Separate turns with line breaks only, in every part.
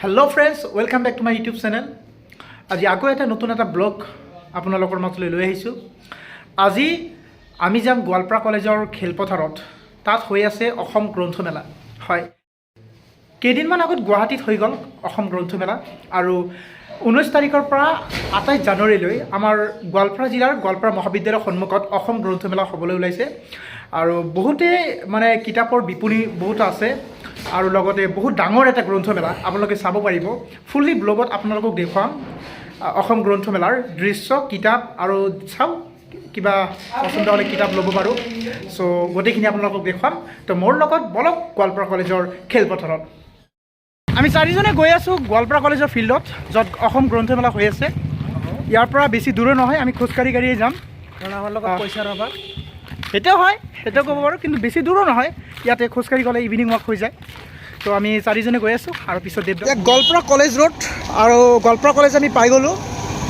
Hello friends, welcome back to my YouTube channel. আজি আকৌ এটা নতুন এটা ব্লগ আপোনালোকৰ মাজলৈ লৈ আহিছোঁ। আজি আমি যাম গোৱালপাৰা কলেজৰ খেলপথাৰত। তাত হৈ আছে অসম গ্ৰন্থমেলা। হয়, কেইদিনমান আগত গুৱাহাটীত হৈ গ'ল অসম গ্ৰন্থমেলা আৰু 19 তাৰিখৰ পৰা 28 জানুৱাৰীলৈ আমাৰ গোৱালপাৰা জিলাৰ গোৱালপাৰা মহাবিদ্যালয়ৰ সন্মুখত অসম গ্ৰন্থমেলা হ'বলৈ ওলাইছে। আৰু বহুতে মানে কিতাপৰ বিপণী বহুত আছে আৰু লগতে বহুত ডাঙৰ এটা গ্ৰন্থমেলা আপোনালোকে চাব পাৰিব। ফুল্লি ব্লগত আপোনালোকক দেখুৱাম অসম গ্ৰন্থমেলাৰ দৃশ্য, কিতাপ আৰু চাওঁ কিবা পচন্দ হ'লে কিতাপ ল'ব পাৰোঁ। চ' গোটেইখিনি আপোনালোকক দেখুৱাম। তো মোৰ লগত বলক গোৱালপাৰা কলেজৰ খেলপথাৰত। আমি চাৰিজনে গৈ আছোঁ গোৱালপাৰা কলেজৰ ফিল্ডত, য'ত অসম গ্ৰন্থমেলা হৈ আছে। ইয়াৰ পৰা বেছি দূৰো নহয়, আমি খোজকাঢ়ি কাঢ়িয়ে যাম।
কাৰণ আমাৰ লগত পইচাৰ অভাৱ।
সেইটোও হয়, সেইটোও ক'ব পাৰোঁ। কিন্তু বেছি দূৰো নহয়, ইয়াতে খোজকাঢ়ি গ'লে ইভিনিং ৱাক হৈ যায়। তো আমি চাৰিজনে গৈ আছোঁ আৰু পিছত দেৱ গোৱালপাৰা কলেজ ৰোড আৰু গোৱালপাৰা কলেজ আমি পাই গ'লোঁ।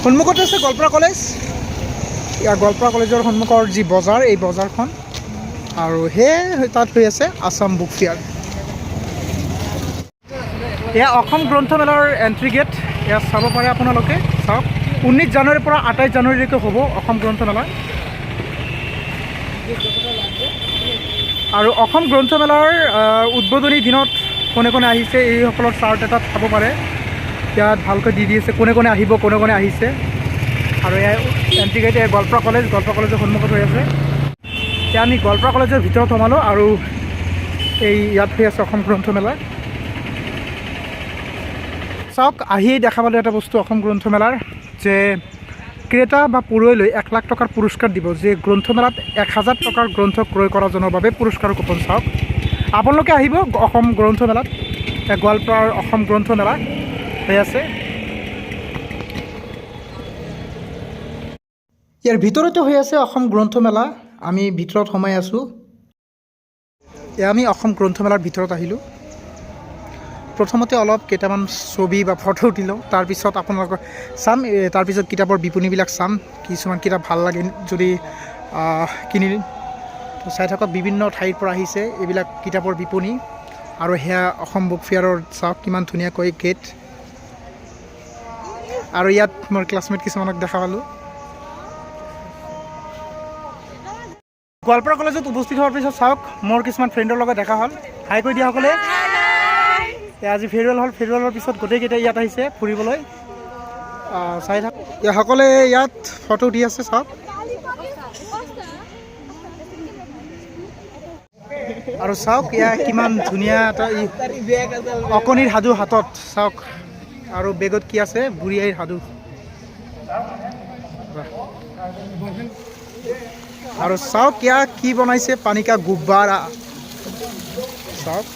সন্মুখতে আছে গোৱালপাৰা কলেজ। ইয়াৰ গোৱালপাৰা কলেজৰ সন্মুখৰ যি বজাৰ, এই বজাৰখন আৰু সেই তাত হৈ আছে আছাম বুক ফেয়াৰ। এয়া অসম গ্ৰন্থমেলাৰ এণ্ট্ৰি গেট। ইয়াত চাব পাৰে আপোনালোকে। চাওক, 19 জানুৱাৰীৰ পৰা 28 জানুৱাৰীলৈকে হ'ব অসম গ্ৰন্থমেলা। আৰু অসম গ্ৰন্থমেলাৰ উদ্বোধনী দিনত কোনে কোনে আহিছে, এইসকলৰ চাৰ্ট এটাত চাব পাৰে। ইয়াত ভালকৈ দি দিছে কোনে কোনে আহিব, কোনে কোনে আহিছে। আৰু এয়া এণ্ট্ৰি গেট, এয়া গোৱালপাৰা কলেজ। গোৱালপাৰা কলেজৰ সন্মুখত হৈ আছে। এতিয়া আমি গোৱালপাৰা কলেজৰ ভিতৰত সোমালোঁ আৰু এই ইয়াত হৈ আছে অসম গ্ৰন্থমেলা। চাওক, আহিয়েই দেখা পালোঁ এটা বস্তু অসম গ্ৰন্থমেলাৰ যে ক্ৰেতা বা পঢ়ুৱৈলৈ 1 লাখ টকাৰ পুৰস্কাৰ দিব, যে গ্ৰন্থমেলাত 1000 টকাৰ গ্ৰন্থ ক্ৰয় কৰাজনৰ বাবে পুৰস্কাৰৰ কুপন। চাওক, আপোনালোকে আহিব অসম গ্ৰন্থমেলাত। এয়া গোৱালপাৰাৰ অসম গ্ৰন্থমেলা হৈ আছে। ইয়াৰ ভিতৰতে হৈ আছে অসম গ্ৰন্থমেলা। আমি ভিতৰত সোমাই আছোঁ। এয়া আমি অসম গ্ৰন্থমেলাৰ ভিতৰত আহিলোঁ। প্ৰথমতে অলপ কেইটামান ছবি বা ফটো উঠিলোঁ, তাৰপিছত আপোনালোকৰ চাম, তাৰপিছত কিতাপৰ বিপণীবিলাক চাম। কিছুমান কিতাপ ভাল লাগে যদি কিনিম। তো চাই থাকক, বিভিন্ন ঠাইৰ পৰা আহিছে এইবিলাক কিতাপৰ বিপণী। আৰু সেয়া অসম বুক ফেয়াৰৰ, চাওক কিমান ধুনীয়াকৈ গেট। আৰু ইয়াত মোৰ ক্লাছমেট কিছুমানক দেখা পালোঁ। গোৱালপাৰা কলেজত উপস্থিত হোৱাৰ পিছত চাওক, মোৰ কিছুমান ফ্ৰেণ্ডৰ লগত দেখা হ'ল। হাই কৈ দিয়াসকলে। আজি ফেৰৱেল হ'ল। ফেৰৱেলৰ পিছত গোটেইকেইটা ইয়াত আহিছে ফুৰিবলৈ। চাই থাক, সকলে ইয়াত ফটো উঠি আছে, চাওক। আৰু চাওক, ইয়াত কিমান ধুনীয়া এটা ই অকণিৰ সাধু হাতত, চাওক। আৰু বেগত কি আছে? বুঢ়ী আইৰ সাধু। বাহ। আৰু চাওক, ইয়াত কি বনাইছে, पानी का गुब्बारा। চাওক,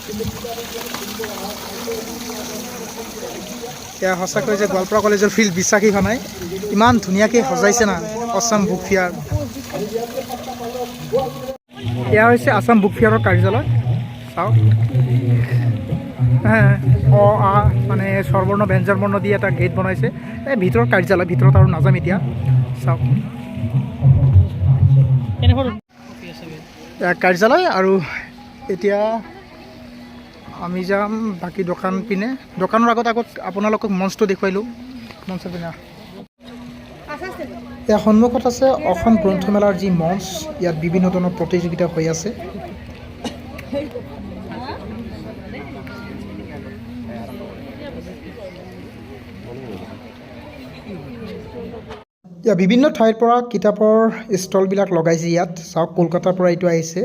এয়া সঁচাকৈ যে গোৱালপাৰা কলেজৰ ফিল্ড বিশ্বাসী হোৱা নাই, ইমান ধুনীয়াকৈ সজাইছে না আছাম বুক ফেয়াৰ। এয়া হৈছে আছাম বুক ফেয়াৰৰ কাৰ্যালয়। চাওক হে, অ আ মানে স্বৰবৰ্ণ ব্যঞ্জন বৰ্ণ দি এটা গেট বনাইছে। এই ভিতৰৰ কাৰ্যালয়, ভিতৰত আৰু নাযাম এতিয়া। চাওক, এয়া কাৰ্যালয়। আৰু এতিয়া আমি যাম বাকী দোকান পিনে। দোকানৰ আগত আগত আপোনালোকক মঞ্চটো দেখুৱাই লওঁ। মঞ্চৰ পিনে আহ। ইয়াৰ সন্মুখত আছে অসম গ্ৰন্থমেলাৰ যি মঞ্চ। ইয়াত বিভিন্ন ধৰণৰ প্ৰতিযোগিতা হৈ আছে। ইয়াত বিভিন্ন ঠাইৰ পৰা কিতাপৰ ষ্টলবিলাক লগাইছে। ইয়াত চাওক, কলকাতাৰ পৰা এইটো আহিছে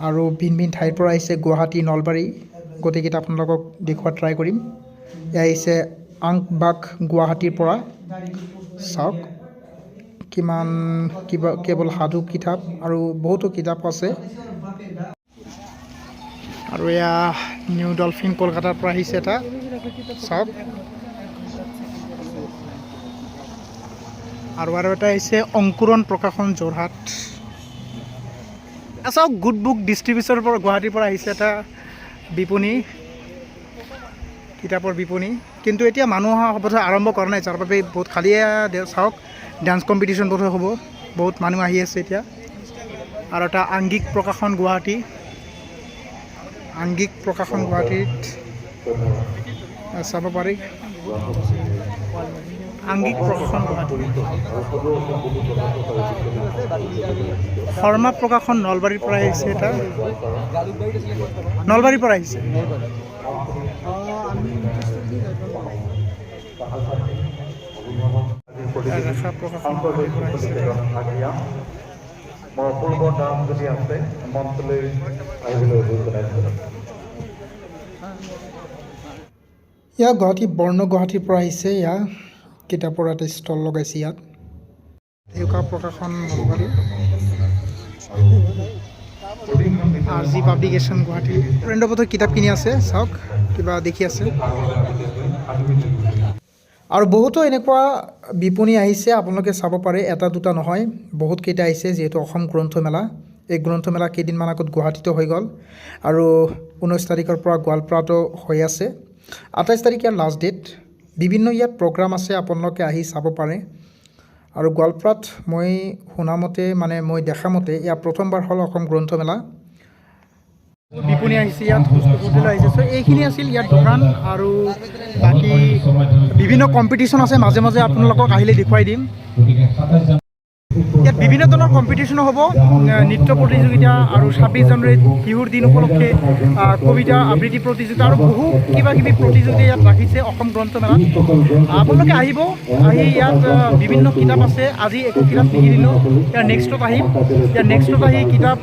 আৰু ভিন ভিন ঠাইৰ পৰা আহিছে, গুৱাহাটী, নলবাৰী। গোটেইকেইটা আপোনালোকক দেখুওৱা ট্ৰাই কৰিম। এয়া আহিছে আংকবাগ গুৱাহাটীৰ পৰা। চাওক, কিমান কিবা কেৱল সাধু কিতাপ আৰু বহুতো কিতাপ আছে। আৰু এয়া নিউ ডলফিন কলকাতাৰ পৰা আহিছে এটা, চাওক। আৰু আৰু এটা আহিছে অংকুৰণ প্ৰকাশন, যোৰহাট। চাওক, গুড বুক ডিষ্ট্ৰিবিউচনৰ পৰা, গুৱাহাটীৰ পৰা আহিছে এটা বিপণী, কিতাপৰ বিপণী। কিন্তু এতিয়া মানুহ অহা বোধহয় আৰম্ভ কৰা নাই, যাৰ বাবে বহুত খালীয়ে। চাওক, ডান্স কম্পিটিশ্যন বোধহয় হ'ব, বহুত মানুহ আহি আছে এতিয়া। আৰু এটা আংগিক প্ৰকাশন গুৱাহাটী, আংগিক প্ৰকাশন গুৱাহাটীত। চাব পাৰি। আংগিক প্ৰকাশন গুৱাহাটী, শৰ্মা প্ৰকাশন নলবাৰীৰ পৰা আহিছে। এটা নলবাৰীৰ পৰা আহিছে। ৰেখা প্ৰকাশন গুৱাহাটীৰ পৰা আহিছে।
মোৰ অপূৰ্ব নাম যদি আছে, মঞ্চলৈ আহিবলৈ অনুৰোধ জনাইছোঁ।
ইয়াত গুৱাহাটী বৰ্ণ গুৱাহাটীৰ পৰা আহিছে। ইয়াৰ কিতাপৰ এটা ষ্টল লগাইছে ইয়াত। ডেউকা প্ৰকাশন Nalbari, R G publication Guwahati. Surendra কিতাপ কিনি আছে, চাওক, কিবা দেখি আছে। আৰু বহুতো এনেকুৱা বিপণী আহিছে, আপোনালোকে চাব পাৰে। এটা দুটা নহয়, বহুত কেইটা আহিছে। যিহেতু অসম গ্ৰন্থমেলা, এই গ্ৰন্থমেলা কেইদিনমান আগত গুৱাহাটীতো হৈ গ'ল আৰু 19 তাৰিখৰ পৰা গোৱালপাৰাতো হৈ আছে। 28 তাৰিখ ইয়াৰ লাষ্ট ডেট। বিভিন্ন ইয়াত প্ৰগ্ৰাম আছে, আপোনালোকে আহি চাব পাৰে। আৰু গোৱালপাৰাত মই শুনামতে, মানে মই দেখামতে, ইয়াৰ প্ৰথমবাৰ হ'ল অসম গ্ৰন্থমেলা। বিপণী আহিছে ইয়াত, হোটেল আহিছে। চ' এইখিনি আছিল ইয়াত দোকান আৰু বাকী বিভিন্ন কম্পিটিশ্যন আছে। মাজে মাজে আপোনালোকক আহিলে দেখুৱাই দিম। ইয়াত বিভিন্ন ধৰণৰ কম্পিটিশ্যনো হ'ব, নৃত্য প্ৰতিযোগিতা আৰু 26 জানুৱাৰীত বিহুৰ দিন উপলক্ষে কবিতা আবৃত্তি প্ৰতিযোগিতা আৰু বহু কিবা কিবি প্ৰতিযোগিতা ইয়াত ৰাখিছে অসম গ্ৰন্থমেলাত। আপোনালোকে আহিব, আহি ইয়াত বিভিন্ন কিতাপ আছে। আজি একো কিতাপ নিকিনিলোঁ, ইয়াৰ নেক্সটত আহিম। ইয়াৰ নেক্সটত আহি কিতাপ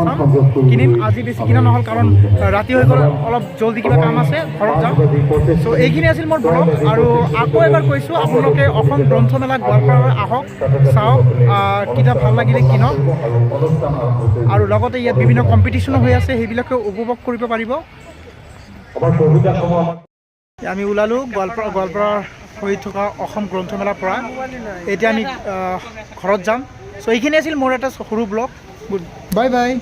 চাম, কিনিম। আজি বেছি কিনা নহ'ল, কাৰণ ৰাতি হৈ গ'ল। অলপ জল্দি কিবা কাম আছে, ঘৰত যাম। চ' এইখিনি আছিল মোৰ ব্লগ। আৰু আকৌ এবাৰ কৈছোঁ, আপোনালোকে অসম গ্ৰন্থমেলা গোৱালপাৰালৈ আহক, চাওক, কিতাপ ভাল লাগিলে কিনক। আৰু লগতে ইয়াত বিভিন্ন কম্পিটিশ্যনো হৈ আছে, সেইবিলাকেও উপভোগ কৰিব পাৰিব।
আমাৰ কবিতাসমূহ আমাক
আমি ওলালোঁ গোৱালপাৰাৰ হৈ থকা অসম গ্ৰন্থমেলাৰ পৰা। এতিয়া আমি ঘৰত যাম। চ' এইখিনি আছিল মোৰ এটা সৰু ব্লগ। Good, bye bye.